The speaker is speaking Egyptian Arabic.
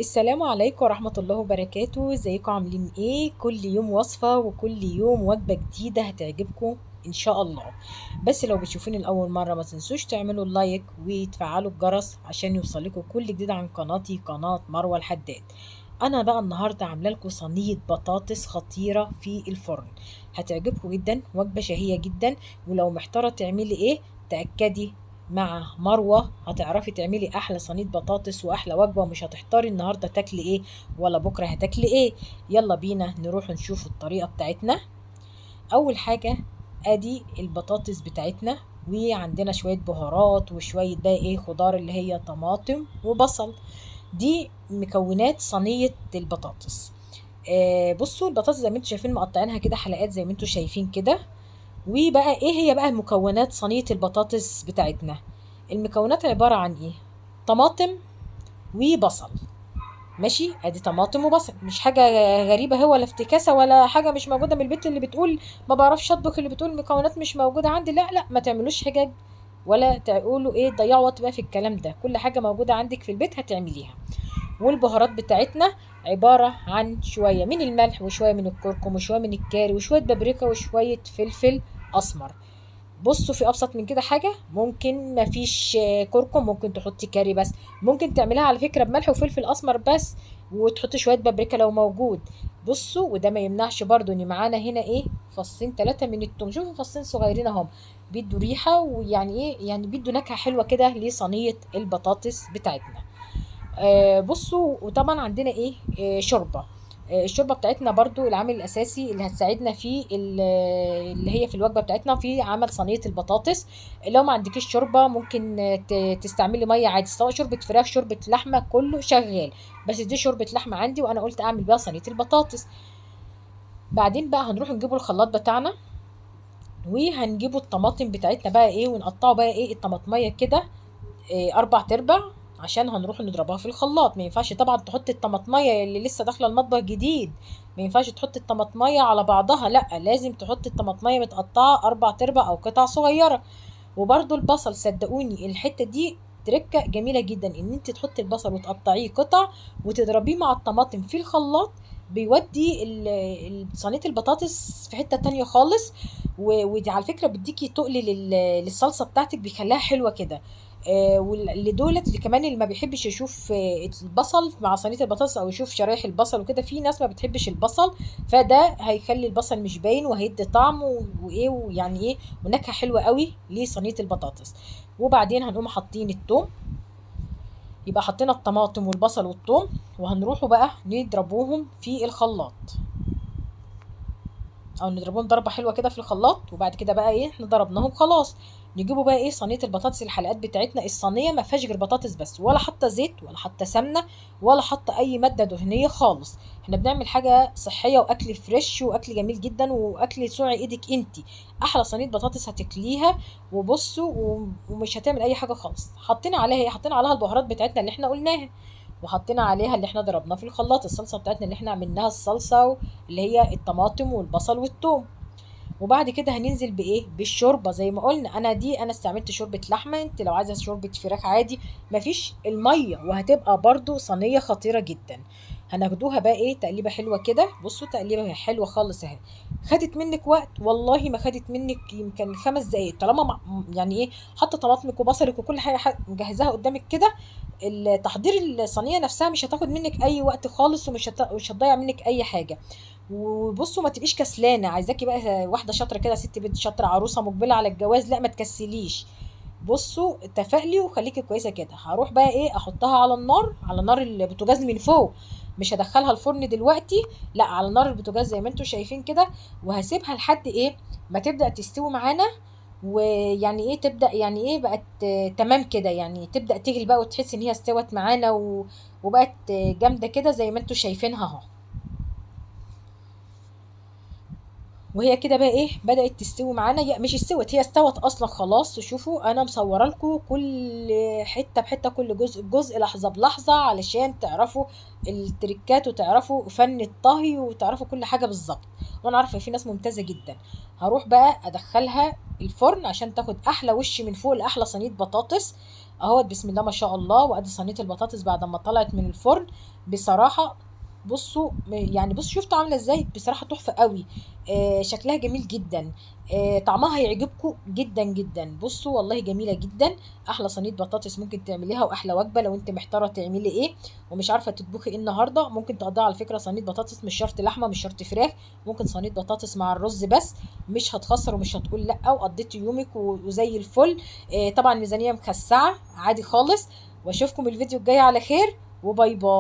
السلام عليكم ورحمة الله وبركاته. ازيكم عاملين ايه؟ كل يوم وصفة وكل يوم وجبة جديدة هتعجبكم ان شاء الله. بس لو بتشوفوني لأول مرة ما تنسوش تعملوا اللايك وتفعلوا الجرس عشان يوصلكم كل جديد عن قناتي، قناة مروة الحداد. انا بقى النهاردة عاملة لكم صينية بطاطس خطيرة في الفرن، هتعجبكم جدا، وجبة شهية جدا. ولو محتارة تعملي ايه تأكدي مع مروة هتعرفي تعملي احلى صينية بطاطس واحلى وجبة، ومش هتحتاري النهاردة تاكلي ايه ولا بكرة هتاكلي ايه. يلا بينا نروح نشوف الطريقة بتاعتنا. اول حاجة ادي البطاطس بتاعتنا، وعندنا شوية بهارات وشوية بقى ايه خضار اللي هي طماطم وبصل. دي مكونات صينية البطاطس. بصوا البطاطس زي ما انتوا شايفين مقطعينها كده حلقات زي ما انتوا شايفين كده. وبقى ايه هي بقى مكونات صينية البطاطس بتاعتنا؟ المكونات عبارة عن ايه؟ طماطم وبصل. ماشي، ادي طماطم وبصل، مش حاجة غريبة هو ولا افتكاسة ولا حاجة مش موجودة من البيت اللي بتقول ما بعرفش اطبخ، اللي بتقول المكونات مش موجودة عندي. لا لا، ما تعملوش حجج ولا تقولوا ايه تضيعوا وقت بقى في الكلام ده، كل حاجة موجودة عندك في البيت هتعمليها. والبهارات بتاعتنا عبارة عن شوية من الملح وشوية من الكركم وشوية من الكاري وشوية بابريكا وشوية فلفل أسمر. بصوا في أبسط من كده حاجة، ممكن مفيش كركم ممكن تحطي كاري بس، ممكن تعمليها على فكرة بملح وفلفل أسمر بس وتحطي شوية بابريكا لو موجود. بصوا وده ما يمنعش برضو إن معانا هنا إيه فصين 3 من التوم، شوفوا فصين صغيرين أهم بيدوا ريحة ويعني إيه يعني بيدوا نكهة حلوة كده لصينية البطاطس بتاعتنا. بصوا وطبعا عندنا ايه، شوربة. الشوربة بتاعتنا برضو العامل الاساسي اللي هتساعدنا في اللي هي في الوجبة بتاعتنا في عمل صينية البطاطس. لو ما عندكيش شوربة ممكن تستعملي مية عادي، سواء شوربة فراخ شوربة لحمه كله شغال، بس دي شوربة لحمه عندي وانا قلت اعمل بيها صينية البطاطس. بعدين بقى هنروح نجيبوا الخلاط بتاعنا وهنجيبوا الطماطم بتاعتنا بقى ايه ونقطعوا بقى ايه الطماطميه كده، 4/4 عشان هنروح نضربها في الخلاط. ما ينفعش طبعا تحط الطماطميه اللي لسه داخله المطبخ جديد، ما ينفعش تحط الطماطميه على بعضها، لا لازم تحط الطماطميه متقطعه 4/4 او قطع صغيرة. وبرده البصل صدقوني الحتة دي تركه جميلة جدا، ان انت تحطي البصل وتقطعيه قطع وتضربيه مع الطماطم في الخلاط، بيودي صينية البطاطس في حتة تانية خالص. ودي على فكرة بتديكي تقل للصلصه بتاعتك، بيخليها حلوة كده. واللي دولت اللي كمان اللي ما بيحبش يشوف البصل مع صينية البطاطس او يشوف شرايح البصل وكده، في ناس ما بتحبش البصل، فده هيخلي البصل مش باين وهيدي طعم وايه ويعني ايه ونكهه حلوة قوي لصينيه البطاطس. وبعدين هنقوم حاطين التوم، يبقى حطينا الطماطم والبصل والثوم، وهنروحوا بقى نضربوهم في الخلاط او نضربهم ضربه حلوة كده في الخلاط. وبعد كده بقى ايه احنا ضربناهم خلاص، نجيبوا بقى ايه صينية البطاطس الحلقات بتاعتنا. الصينية ما فيهاش غير بطاطس بس، ولا حاطه زيت ولا حاطه سمنه ولا حاطه اي مادة دهنية خالص. احنا بنعمل حاجة صحية واكل fresh واكل جميل جدا واكل صنع ايدك انتي، احلى صينية بطاطس هتاكليها. وبصوا ومش هتعمل اي حاجة خالص. حطينا عليها ايه؟ حطينا عليها البهارات بتاعتنا اللي احنا قلناها، وحطينا عليها اللي احنا ضربناه في الخلاط، الصلصه بتاعتنا اللي احنا عملناها، الصلصه اللي هي الطماطم والبصل والثوم. وبعد كده هننزل بايه؟ بالشوربه زي ما قلنا. انا استعملت شوربة لحمه، انت لو عايزه شوربة فراخ عادي، مفيش المية، وهتبقى برضو صينية خطيرة جدا. هناخدوها بقى ايه تقليبه حلوة كده. بصوا تقليبه حلوة خالص اهي. خدت منك وقت؟ والله ما خدت منك يمكن 5 دقايق، طالما يعني ايه حاطه طماطمك وبصلك وكل حاجة مجهزاها قدامك كده. التحضير الصينية نفسها مش هتاخد منك اي وقت خالص، ومش هتضيع منك اي حاجة. وبصوا ما تبقيش كسلانه، عايزاكي بقى واحدة شاطرة كده، ست بنت شاطرة عروسه مقبله على الجواز، لا ما تكسليش. بصوا اتفقلي وخليكي كويسة كده. هروح بقى ايه احطها على النار، على نار البوتاجاز من فوق، مش هدخلها الفرن دلوقتي، لا على نار البوتاجاز زي ما انتوا شايفين كده. وهسيبها لحد ايه ما تبدا تستوي معانا، ويعني ايه تبدا يعني ايه بقت تمام كده، يعني تبدا تغلي بقى وتحس ان هي استوت معانا وبقت جامدة كده زي ما انتوا شايفينها اهو. وهي كده بقى ايه بدات تستوي معانا، مش استوت، هي استوت اصلا خلاص. شوفوا انا مصوره لكم كل حتة بحته، كل جزء بجزء، لحظة بلحظة، علشان تعرفوا التريكات وتعرفوا فن الطهي وتعرفوا كل حاجة بالظبط. وانا عارفه في ناس ممتازة جدا. هروح بقى ادخلها الفرن عشان تاخد احلى وش من فوق لاحلى صينية بطاطس. اهوت بسم الله ما شاء الله. وادي صينية البطاطس بعد ما طلعت من الفرن. بصراحة بصوا يعني بصوا شفتوا عامله ازاي، بصراحة تحفة قوي. شكلها جميل جدا، طعمها هيعجبكم جدا جدا. بصوا والله جميلة جدا، احلى صينية بطاطس ممكن تعمليها، واحلى وجبة لو انت محتارة تعملي ايه ومش عارفه تطبخي ايه النهارده. ممكن تقضيها على فكرة صينية بطاطس، مش شرط لحمه مش شرط فراخ، ممكن صينية بطاطس مع الرز بس، مش هتخسر ومش هتقول لا، وقضيتي يومك وزي الفل. طبعا ميزانية مخسعه عادي خالص. واشوفكم الفيديو الجاي على خير، وباي باي.